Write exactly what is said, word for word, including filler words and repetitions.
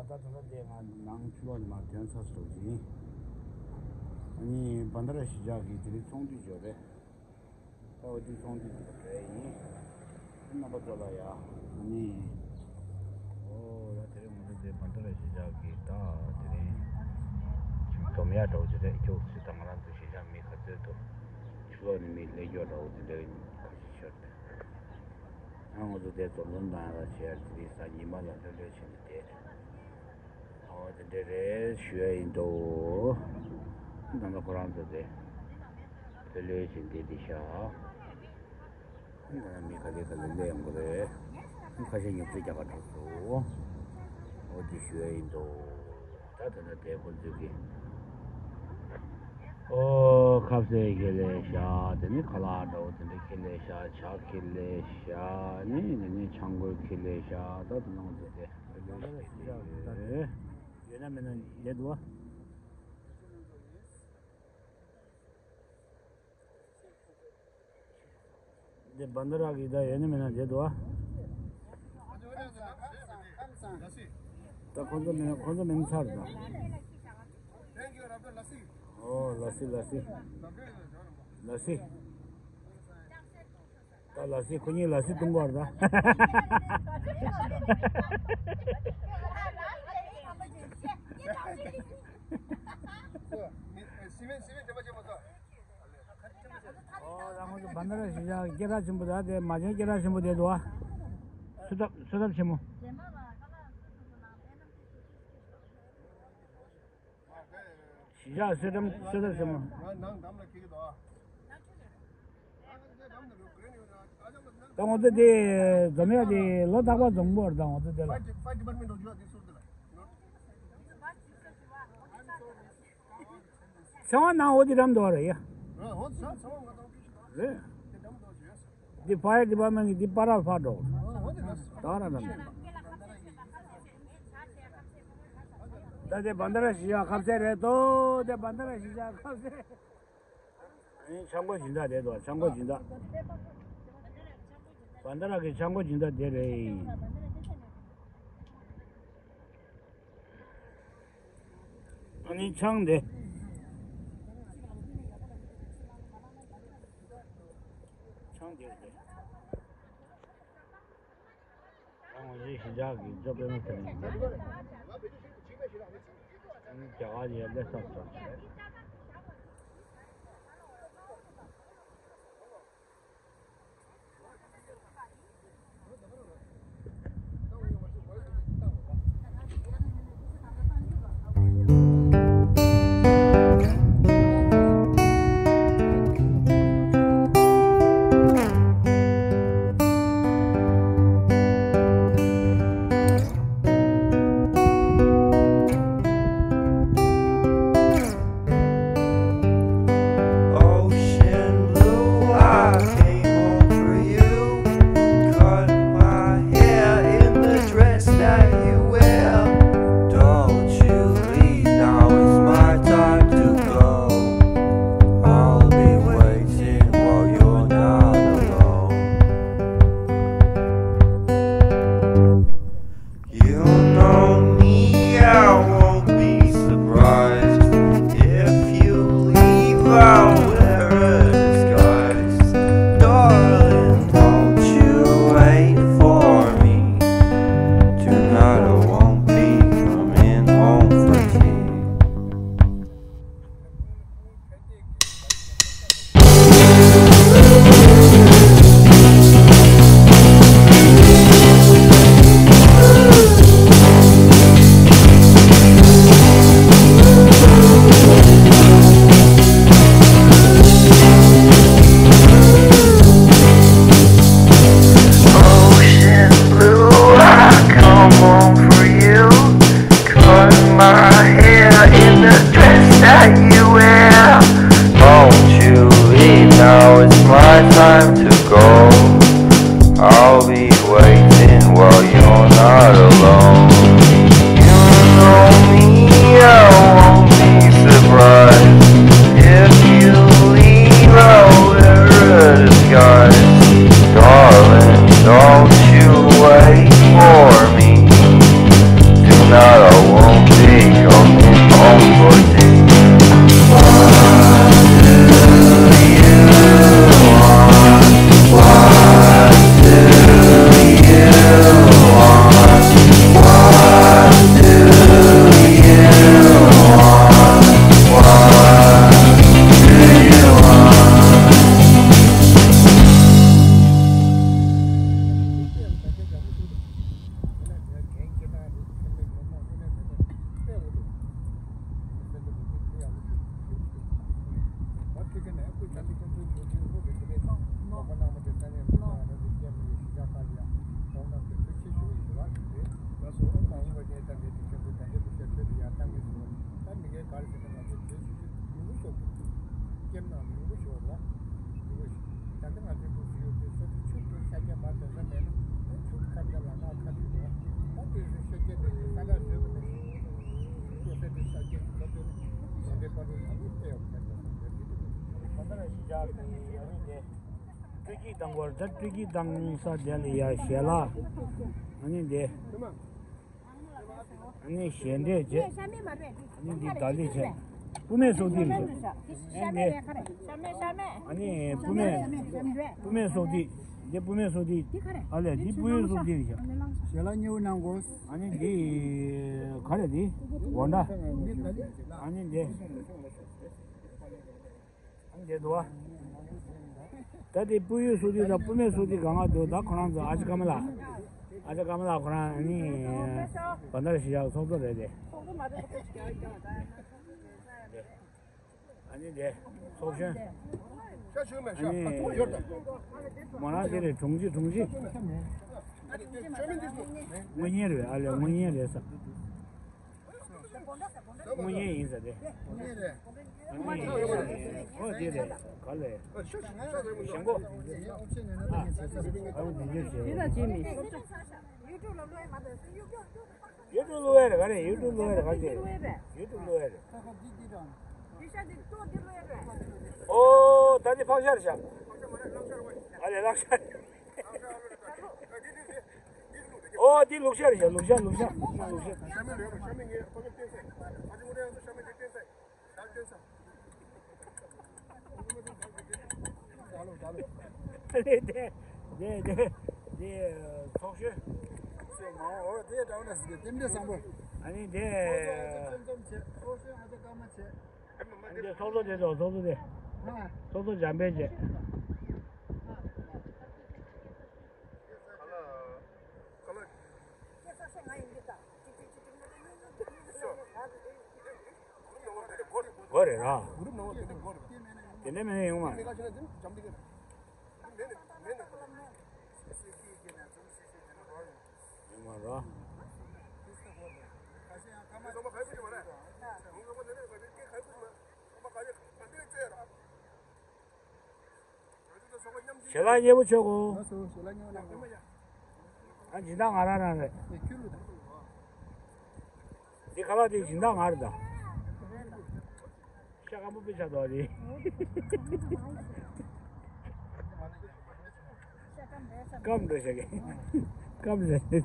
ད་ད་ལྟ་དེ་ང་ནང་ཆུ་ལོག་ནས་མར་ཐོན་ཚར་སོང་ཟིན། ཨ་ནི་བྷན་དྷ་ར་གཞིས་ཆགས་ཀྱི་དེ་རིང་ཚོང་འདུས་འབྱོར་རེད། ད་འོ་དེ་ཚོང་འདུས་འབྱོར་རེད་ཡིན། རྣམ་པ་ཚོ་ལ་ཡ། ཨ་ནི། ཨོ་ཡ་དེ་རིང་ང་ཚོ་དེ་བྷན་དྷ་ར་གཞིས་ཆགས་ཀྱི་ད་དེ་རིང་ཁྱིམ་སྡོམ་ཡག་འདྲ་བོ་ཅིག་རེད། ཁྱོད་ཚོས་ད་ང་རང་ཚོ་གཞིས་ཆགས་མི་ག་ཚོད་འདུག་ཆུ་ལོག་ནས་མི་སླེབས་ཀྱོག་འདྲ་བོ་དེ་འདྲ་ཁ་ཤས་ཤར་ཏེ། ཡང་ང་ཚོ་དེ་འཛོམས་འཛོམས་བཏང་ཡག་ལ་བྱས་དེ་རིང་གཟའ་ཉི་མ་ལ་ལྷོད་ལྷོད་བྱས་ནས་བསྡད། ཨོ་དེ་འདྲ་རེད་ཞུ་ཡ་ཡིན་འདུག་ད་ལྟ་ཁོ་རང་ཚོ་དེ་ལྷོད་ལྷོད་བྱས་བསྡད་དེ་ཤག་ད་ལྟ་མི་ག་ལེ་ག་ལེ་སླེབས་ཡོང་གི་རེད། ཁ་ཤས་ཉོ་ཚོང་རྒྱག་ག་འགྲོ་སོང་། ཨོ་དེ་ཞུ་ཡ་ཡིན་འདུག་ད་དེ་ན་དེ་ཁོ་ཚོས་ཀྱི། ཨོ་ཁ་ཟས་ཁྱེར་སླེབས་ཤག་དེ་ནས་ཁ་ལག་འདྲ་བོ་དེ་འདྲ་ཁྱེར་སླེབས་ཤག་ཇ་ཁྱེར་སླེབས་ཤག་ནི་དེ་ནས་ཆང་གོས་ཁྱེར་སླེབས་ཤག་ད་དེ་ནང་དུ་དེ་ཁྱེར་སླེབས་ཤག་ཡོད་ན་མེད་ན་བསྡད་འདུག་བ། འདི་བྷན་དྷ་ར་གི་ད་ཡོད་ན་མེད་ན་བསྡད་འདུག་ཨ། ད་ཁོང་ཚོ་མེད་ན་ཁོང་ཚོ་མེད་ན་ཚར་ད། ཨོ་ལ་སི་ལ་སི། ལ་སི། ད་ལ་སི་ཁོ་གཉིས་ལ་སི་བཏུང་གོ་ར་ད། ཨོ་ད་ཁོང་ཚོ་བྷན་དྷ་ར་གཞིས་ཆགས་སྐད་གྲགས་ཆེན་པོ་ད་དེ་མ་བྱན་སྐད་གྲགས་ཆེན་པོ་དེ་འདུག་ཨ། གསོལ་ཐབ་གསོལ་ཐབ་ཆེན་མོ། གཞིས་ཆགས་གསོལ་ཐབ་གསོལ་ཐབ་ཆེན་མོ། ད་ང་ཚོ་དེ་འཛོམས་ཡ་དེ་ལོ་རྟག་པར་འཛོམས་གོ་ར་ད་ང་ཚོ་དེ་ལ། ཚེ་དབང་ནང་འོ་དེ་འགྲམ་འདུག་རེད་ཡ། རེད། འདི་ཕ་ཡར་ཌི་པཱར་མེན་ཊི་གི་འདི་པར་ར་ཕར་འགྲོ། ད་ར་འགྲམ། ད་དེ་བྷན་དྷ་ར་གཞིས་ཆགས་ཁ་ཟས་རེད་དོ། དེ་བྷན་དྷ་ར་གཞིས་ཆགས་ཁ་ཟས། ཨ་ནི་ཆང་སྒོ་སྦྱིན་བདག་དེ་དོ། ཆང་སྒོ་སྦྱིན་བདག་བྷན་དྷ་ར་གི་ཆང་སྒོ་སྦྱིན་བདག་དེ་རེད། ཨ་ནི་ཆང་དེ། ཆང་དེ་རེད། ང་ཚོའི་གཞིས་ཆགས་ཀྱི་ཇོ་པད་མ་ཟེར་མཁན་ཡིན། ཨ་ནི་རྒྱ་གར་ཡར་སླེབས་ཚར་སོང་། སྤུ་གུ་དང་པོར་ད་སྤུ་གུ་དང་ས་དེ་ལ་ཡ་ཞལ་ལག་ཨ་ནི་དེ། ཨ་ནི་ཞལ་འདྲེས་བྱས། ཨ་ནི་འདི་ད་ལི་བྱས། སྤུ་མེད་སོགས་འདི་རེད། ཨ་ནི་འདི། ཨ་ནི་སྤུ་མེད། སྤུ་མེད་སོགས་འདི། འདི་སྤུ་མེད་སོགས་འདི། ཨ་ལས་འདི་སྤུ་ཡོད་སོགས་འདི་རེད་ཤག་ཞལ་ལག་གཉིས་པོ་གནང་དགོས། ཨ་ནི་འདི། ག་རེ་འདི། སྒོ་འདྲ། ཨ་ནི་འདི། ཨ་ནི་དེ་འདུག་བ། ད་དེ་སྤུ་ཡོད་སོགས་དེ་དང་སྤུ་མེད་སོགས་དེ་གང་ག་འདུག་ད་ཁོ་རང་ཚོ་ཨ་ཅག་ཀརྨ་ལགས། ཨ་ཅག་ཀརྨ་ལགས་ཁོ་རང་ཨ་ནི་བ་ད་ར་ཤི་ཡག་ཚོགས་གཙོ་རེད་དེ། ཨ་ནི་དེ་ཚོགས་གཞོན། ཨ་ནི་མོ་རང་དེ་རེད། དྲུང་ཆེ། དྲུང་ཆེ། དངོས་གཉེན་རེད། ཨ་ལས་དངོས་གཉེན་རེད་ས། དངོས་གཉེན་ཡིན་ས་དེ། དངོས་གཉེན་རེད། ཨོ་དེ་རེད། ག་ལས། ཞེན་ཁོག་ཨ་ཨོ་དེ་འདྲ་བྱས། དེ་ལ་བྱེད་མི། ཡུ་ཊུབ་བླུག་ཡ་རེད། ག་རེ་ཡུ་ཊུབ་བླུག་ཡ་རེད། ག་རེ་ཡུ་ཊུབ་བླུག་ཡ་རེད། ཨོ་ད་འདི་ཕག་ཤར་བཞག་ཨ་ལས་ལག་ཤར། ཨོ་འདི་ལུག་ཤ་རེད་ཤག་ལུག་ཤ། ལུག་ཤ། ལུག་ཤ། ཨ་ལས་དེ། དེ་དེ་དེ་ཚོགས་ཞུ། ཨ་ནི་དེ། ཨ་ནི་དེ་ཚོགས་གཙོ་དེ་ཚོགས་གཙོ་དེ། ཚོགས་གཙོ་འཇམ་དཔལ་བྱས། གོ་རེད་ར། དེ་འདྲ་མེད་ན་ཡོང་མ། ཡོང་མ་ར། ཞལ་ལག་ཉེ་པོ་མཆོད་གོ། ལགས་སོ། ཞལ་ལག་ཉེ་པོ་གནང་གོ། ཨ་སྦྱིན་བདག་ང་རང་རང་རེད། དེ་ཁྱོད་ལུགས་དང་། འདི་ཁ་ལག་དེ་སྦྱིན་བདག་ང་རེད་ད། ཤ་སྐམ་པོ་དཔེ་ཆགས་འདུག་རེད། སྐམ་འགྲོ་ཤག་གི། སྐམ་རེད།